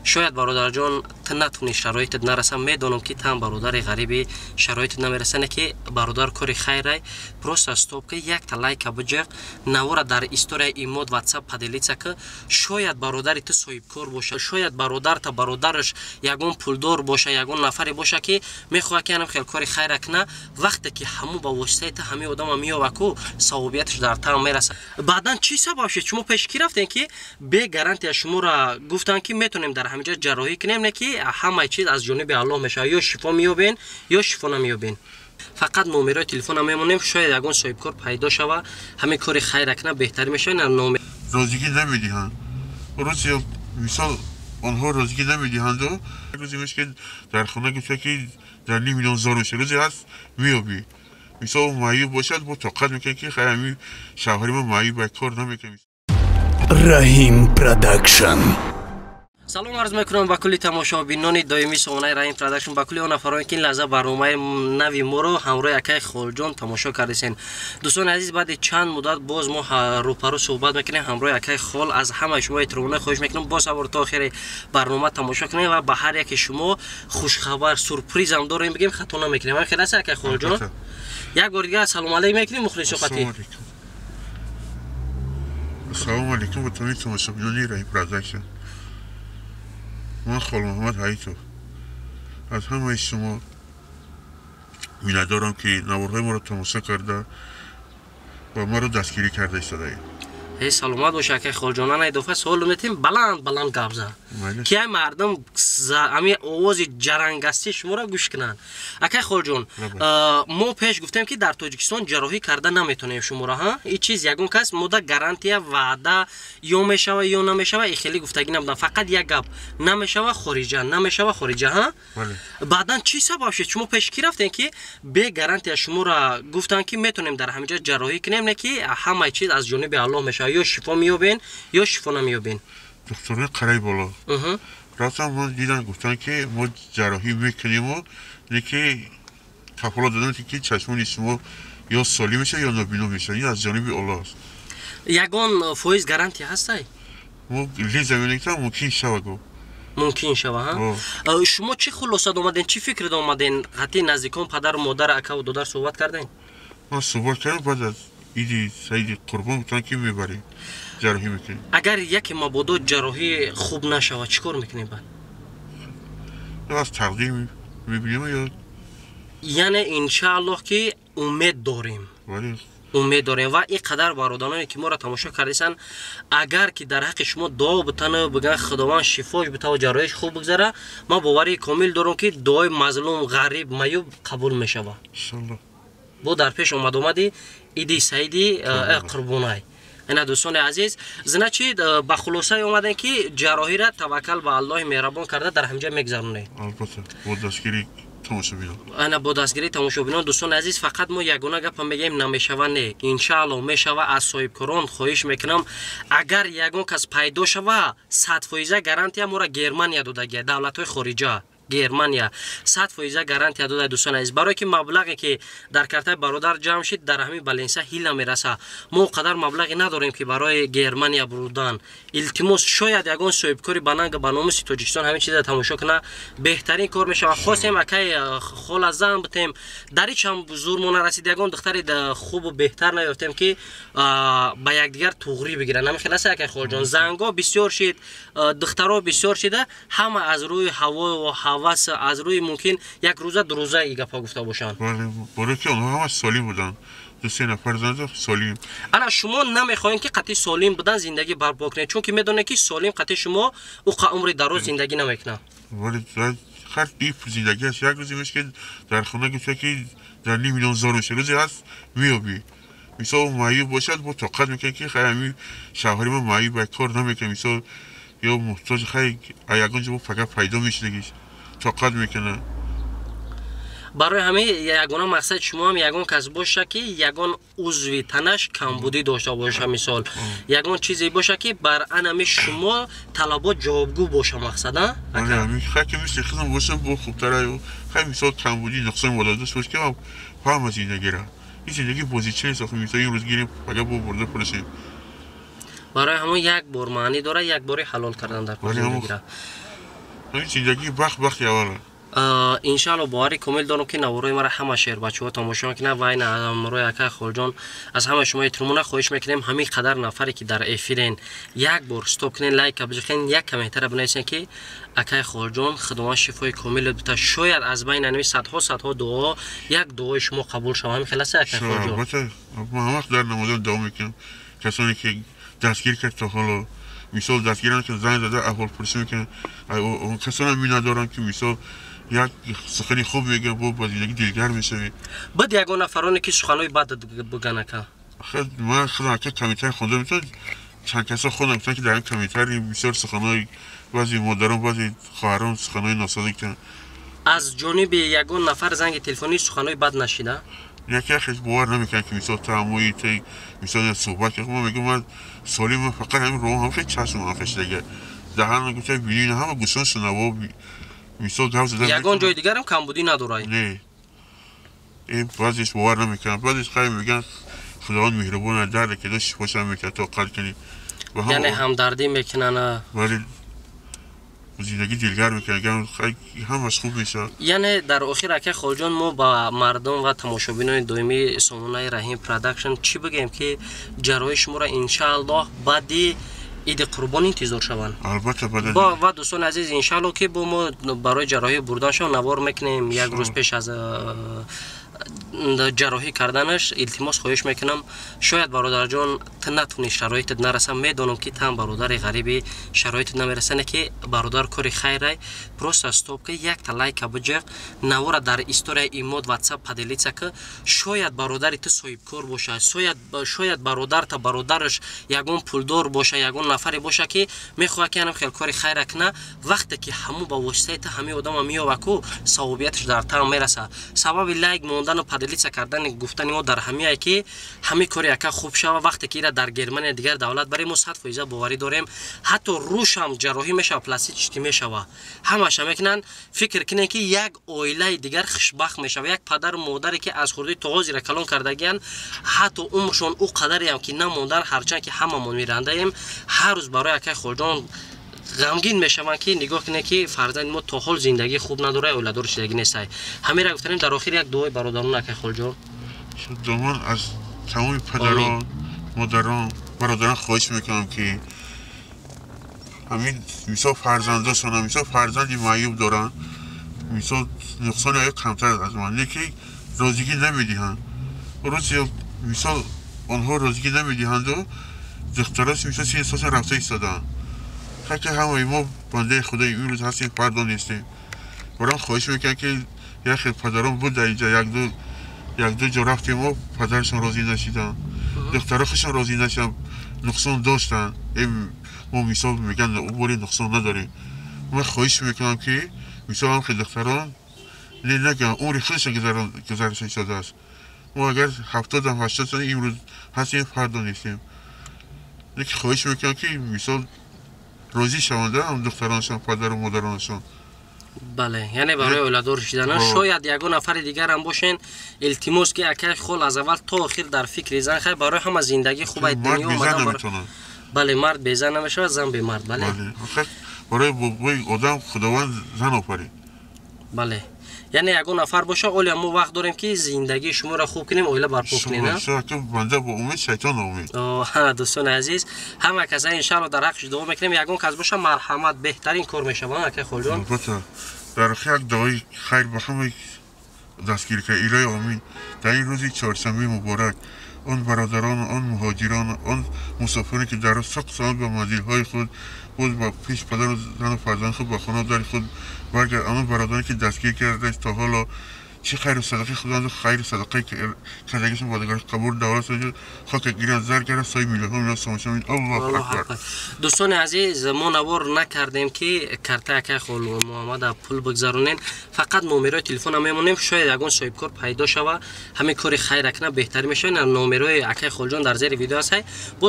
Шояд, бародарҷон, ту натунӣ, шароитат нараса. Медонам, ки тан бародари ғарибӣ, шароитат намераса. Не ки, бародар, кори хайрай, просто стоп ки, якта лайка биҷиқ, навора дар история имод, Ватсап поделиться ки. Шояд бародари ту соҳибкор боша, шояд бародарта бародараш ягон пулдор боша, ягон нафаре боша, ки мехоҳад, ки анам хел кори хайра куна. Вақте ки ҳамун ба воситаи ту ҳамин одама меёва ку, савобияташ дар там мераса. Баъдан чӣ сабаб шуд, шумо пеш ки рафтем, ки бе гарантия шуморо гуфтанд, ки метонем дар ҳаминҷа ҷарроҳӣ кунем, не ки ҳамаи чиз аз ҷониби Аллоҳ мешавад, ё шифо меёбен, ё шифо намеёбен? Фақат номерои телефона мемонем, шояд ягон соҳибкор пайдо шава, ҳамин кори хайра куна, беҳтарӣ мешава. Номер Розигӣ намедиҳанд. Рӯзи, мисол, онҳо розигӣ намедиҳанду рӯзе меш ки дар хона гуфта, ки дар ним миллион зор меша. Рӯзе ҳаст, меёбӣ. Мисол, маъюб бошад, бо тоқат мекунад, ки хай, ҳамин шавҳари ма маъюб, кор намекунад. Раҳим Продакшн. Салом арз мекунам ба кулли тамошобинони доимии сомонаи Раҳим Продакшн, ба кулли он нафароне, ки ин лаҳза барномаи нави моро ҳамроҳи акаи Холҷон тамошо кардесен. Дӯстони азиз, баъди чанд муддат боз мо рӯпарӯ суҳбат мекунем ҳамроҳи акаи Хол. Аз ҳамаи шумо эҳтиромона хоҳиш мекунам, боз ҳамор то охири барнома тамошо кунем ва ба ҳар яке шумо хушхабар, сюрпризам дорем, бигем, хато намекунем. Ҳам хел аст, акаи Холҷон? Як бор дигар салом алейк мекунем мухлисоқатӣ. Ассалому алайкум ба тамоми тамошобинони Раҳим Продакшн. Ман Холмуҳаммад Ҳаитов аз ҳамаи шумо миннатдорам, ки наворҳои моро тамошо карда ва маро дастгирӣ карда истодаед. Ҳей, саломат бош, акай Холҷон. Ана идофа суол метем, баланд баланд гап зан, ки ай мардум ами овози ҷарангастии шуморо гӯш кунанд. Акай Холҷон, мо пеш гуфтем, ки дар Тоҷикистон ҷарроҳӣ карда наметонем шуморо. Ҳа, ин чиз ягон кас мода гарантия, ваъда, ё мешава, ё намешава, и хеле гуфтагӣ набудам. Фақат як гап: намешава хориҷа, намешава хориҷа. Ҳа, баъдан чӣ сабаб шуд, шумо пеш ки рафтем, ки бе гарантия шуморо гуфтанд, ки метонем дар ҳаминҷа ҷарроҳӣ кунем, не ки ҳамаи чиз аз ҷониби Аллоҳ мешава, ё шифо меёбен, ё шифо намеёбен? Духтурони қараи боло рафтам, ман дидам, гуфтанд, ки мо ҷарроҳӣ мекунему, не ки кафолат додам, ки чашмони шумо ё солим мешавад, ё нобино мешавад. Ин аз ҷониби Аллоҳ аст. Ягон фоиз гарантия ҳастай? Мо линза мекунем, мумкин шава, гуфт. Мумкин шава. Ҳа, шумо чӣ хулосат омаден, чӣ фикр омаден? Қатъи наздикон, падару модар, акаву додар суҳбат карден? Ман суҳбат кардам. Баъд аз иди саиди Қурбон гуфтанд, ки мебарем, ҷарроҳӣ мекунем. Агар яке мабодо ҷарроҳӣ хуб нашавад, чӣ кор мекунем баъд? Аз тақдир мебинем ё Яъне, иншааллоҳ, ки умед дорем, умед дорем. Ва ин қадар бародароне, ки моро тамошо кардесанд, агар ки дар ҳаққи шумо дуо бутану бигӯянд, Худованд шифош битаву ҷарроҳиш хуб бигзара, ман боварии комил дорам, ки дуои мазлум, ғариб, маюб қабул мешавад. Бо дар пеш омад-омади иди саиди Қурбонай. Ина, дӯстони азиз, значит, ба хулосае омадем, ки ҷарроҳира таваккал ба Аллоҳи меҳрабон карда дар ҳамҷа мегзаронем. Албатта, бо дастгирии тамошобинон. Ана, бо дастгирии тамошобинон. Дӯстони азиз, фақат мо ягона гапа мегӯем: намешава не, иншааллоҳ, мешава. Аз соҳибкорон хоҳиш мекунам, агар ягон кас пайдо шава, 100 фоиза гарантия моро Германия додагия, давлатҳои хориҷа, Германия 100 фоиза гарантия дода. Дӯстони азиз, барое ки маблағе, ки дар картаи бародар ҷамъ шид, дар ҳамин больница ҳила мераса. Мо қадар маблағе надорем, ки барои Германия бурдан. Илтимос, шояд ягон соҳибкори бананга ба номуси Тоҷикистон ҳамин чиза тамошо куна, беҳтарин кор мешавад. Хостем, акай хола зан бутем, дар ҳеч ҳам зурмо нарасид, ягон духтари хубу беҳтар наёфтем, ки ба якдигар туғрӣ бигиранд. Ҳамин аст, акай Холҷон? Занго бисёр шид, духтаро бисёр шида, ҳама аз рӯи ҳаво ҳавас, аз рӯи мумкин як рӯза, 2 рӯза и гапҳо гуфта бошанд. Барое ки онҳо ҳама солим буданд, ду се нафар зан солим. Ана, шумо намехоҳем, ки қатъи солим будан зиндагӣ барпо кунед, чунки медонед, ки солим қатъи шумо уқа умри дароз зиндагӣ намекунад. Вале ҳар зиндагӣ аст. Як рӯзе меш ки дар хона гуфта, ки дар ним миллион зор меша. Рӯзе ҳаст, меёбӣ. Мисол, маъюб бошад, бо тоқат мекунад, ки хай, ҳамин шавҳари ма маъюб, кор намекунад, мисол, ё муҳтоҷ, хай, ягон ҷо фақат пайдо мешудагиш, тоқат мекунад. Барои ҳамин ягона мақсади шумоам ягон кас боша, ки ягон узви танаш камбудӣ дошта боша, мисол, ягон чизе боша, ки бар анами шумо талабот ҷавобгӯ боша, мақсад. Хай, ки мисли худам боша, бо хубтара. Хай, мисол, камбудӣ, нуқсон вода дошта бош, ки фаҳма зиндагира. Ин зиндагӣ бозича нест охи. Мисол, имрӯз гирем, пага бо бурда фурӯшем. Барои ҳамон як бор маънӣ дорад, як бори ҳалол кардан дар зиндагира. Ҳамин зиндагӣ бахт бахти аввал. Иншаалло, бовари комил дорам, ки наворои мара ҳама шербачаҳо тамошо мекунанд ва ин ҳамроҳи акай Холҷон аз ҳама шумо эҳтиромона хоҳиш мекунем, ҳамин қадар нафаре ки дар эфирен, як бор стоп кунен, лайка бижихен, як комментара бинависен, ки акай Холҷон Худованд шифои комил бита. Шояд аз байни ҳамин садҳо садҳо дуо як дуои шумо қабул шава. Ҳамин хел аст, акай Холҷон? Албатта, ман ҳамвақт дар намозам дуо мекунам. Касоне ки дастгир кард, то ҳоло мисол дастгиранд, ки занг зада аҳволпурсӣ мекунанд, касонам миннатдорам, ки мисол як сухани хуб мегӯям, бо ба зиндагӣ дилгарм мешавӣ. Бад ягон нафароне ки суханҳои бад биган, ака? Ман худам, ака, комментарий хонда метавон, чанд касо хондам, гуфтанд, ки дар ин комментарий бисёр суханҳои баъзе модарон, баъзе хоҳарон суханҳои носозӣ гуфтанд. Аз ҷониби ягон нафар занги телефонӣ суханҳои бад нашида? Яке яхеш бовар намекунад, ки мисол тааммуи те мисол суҳбат ки ман мегӯям, ман солим, ман фақат ҳамин роҳ ҳам хел чашм ҳам хешдага даҳан гуфта бинӣ, ҳама гӯшон шунаво, мисол гап зада. Ягон ҷои дигарам камбудӣ надорай? Не, баъзеш бовар намекунад, баъзеш хайр мегӯянд, Худованд меҳрубон аст, дарде ки дошт шифошам мекунад, тоқат кунӣ. Яъне ҳамдардӣ мекунанд? Вале зиндагӣ дилгарм мекунад, ҳамаш хуб мешавад. Яъне дар охир, акай Холҷон, мо ба мардум ва тамошобинони доимии сомонаи Раҳим Продакшн чӣ бигӯем, ки ҷарроҳии шуморо иншааллоҳ баъди Иди Қурбон интизор шаванд? Албатта. Ва дӯстони азиз, иншаалло, ки бо мо барои ҷарроҳӣ бурданшон навор мекунем як рӯз пеш аз ҷарроҳӣ карданаш. Илтимос, хоҳиш мекунам, шояд, бародарҷон, ту натунӣ, шароитат нараса, медонам, ки тан бародари ғарибӣ, шароитат намерасане, ки бародар кори хайрай, просто стоп ка, якта лайка биҷиқ, навора дар история имод, Ватсап поделиться ка. Шояд бародари ту соҳибкор боша, шояд бародарта бародараш ягон пулдор боша, ягон нафаре боша, ки мехоҳад, ки анам хел кори хайра куна. Вақте ки ҳамун ба воситаи ту ҳамин одама меёва ку, савобияташ дар таам мераса. Сабаби лайк мондану поделиться кардани гуфтани мо дар ҳамияе, ки ҳамин кори яка хуб шава. Вақте ки ира дар Германия, дигар давлат барем, мо 100% боварӣ дорем, ҳатто рӯшам ҷарроҳӣ мешава, пластический мешава, ҳамаша мекунанд. Фикр кунем, ки як оилаи дигар хушбахт мешава, як падару модаре, ки аз хурдӣ то ҳозира калон кардагиянд, ҳатто умршон ӯ қадареам ки намондан. Ҳарчанд ки ҳамамон мирандаем, ҳар рӯз барои акай Холҷон ғамгин мешаванд, ки нигоҳ кунед, ки фарзанди мо то ҳол зиндагии хуб надорад, оиладор шидагӣ нестай. Ҳамира гуфтанем. Дар охир як дуои бародарон, акай Холҷон. Домон, аз тамоми падарон, модарон, бародарон хоҳиш мекунам, ки ҳамин мисол фарзандошона, мисол фарзанди маъюб доранд, мисол нуқсони оё камтар аз ман, не ки розигӣ намедиҳанд. Рӯзи мисол онҳо розигӣ намедиҳанду духтарош мисол сини солшон рафта истодаанд. Ки ҳамаи мо бандаи Худои, имрӯз ҳастем, фардо нестем. Барам хоҳиш мекунам, ки яхе падарон буд дар инҷа, якду ҷо рафтем, мо падарашон розӣ нашиданд, духтаро худшон розӣ нашиданд, нуқсон доштанд. Мо мисол мегӯянд, боре нуқсон надорем. Ман хоҳиш мекунам, ки мисол ҳамхе духтарон не нагӯянд, умри худашон гузарашон истодааст. Мо агар 70-ам 80 сола имрӯз ҳастем, фардо нестем. Лекин хоҳиш мекунам, ки мисол розӣ шаванд ҳам духтаронашон, падару модаронашон. Бале, яъне барои оиладор шиданан шояд ягон нафари дигарам бошен. Илтимос, ки акай Хол аз аввал то охир дар фикри зан. Хай, барои ҳама зиндагӣ хубай дунё омадан. Бале, мард безан намешавад, зан бемард, бале. Барои бобои одам Худованд зан офарид. Бале, яъне ягон нафар боша, олия мо вақт дорем, ки зиндагии шуморо хуб кунем, оила барпо кунем. Банда бо умед, шайтон ноумед. Дӯстони азиз, ҳама каса иншаалло дар ҳаққиш дуо мекунем. Ягон кас боша, марҳамат, беҳтарин кор мешавад, акай Холҷон. Албатта, дар охир як дуои хайр ба ҳамаи дастгирӣ кард. Илоҳи омин, дар ин рӯзи чоршанбеи муборак он бародарон, он муҳоҷирон, он мусофироне, ки дар соқ салом ба манзилҳои худ, боз ба пеш падару зану фарзанди худ, ба хона дари худ баргард. Он бародароне, ки дастгир кардааст то ҳоло, чӣ хайру садақаи Худованд, хайру садақаи кардагишон бодагор қабул давлат хока гиранд, зар гиранд, соҳиби миллионҳо миллион сомон. Аллоҳу акбар. Дӯстони азиз, мо навор накардем, ки картаи акай Хол Муҳаммада пул бигзаронем, фақат номерои телефона мемонем. Шояд ягон соҳибкор пайдо шава, ҳамин кори хайра кунад, беҳтар мешавад. Номерои акай Холҷон дар зери видео ҳастай боз.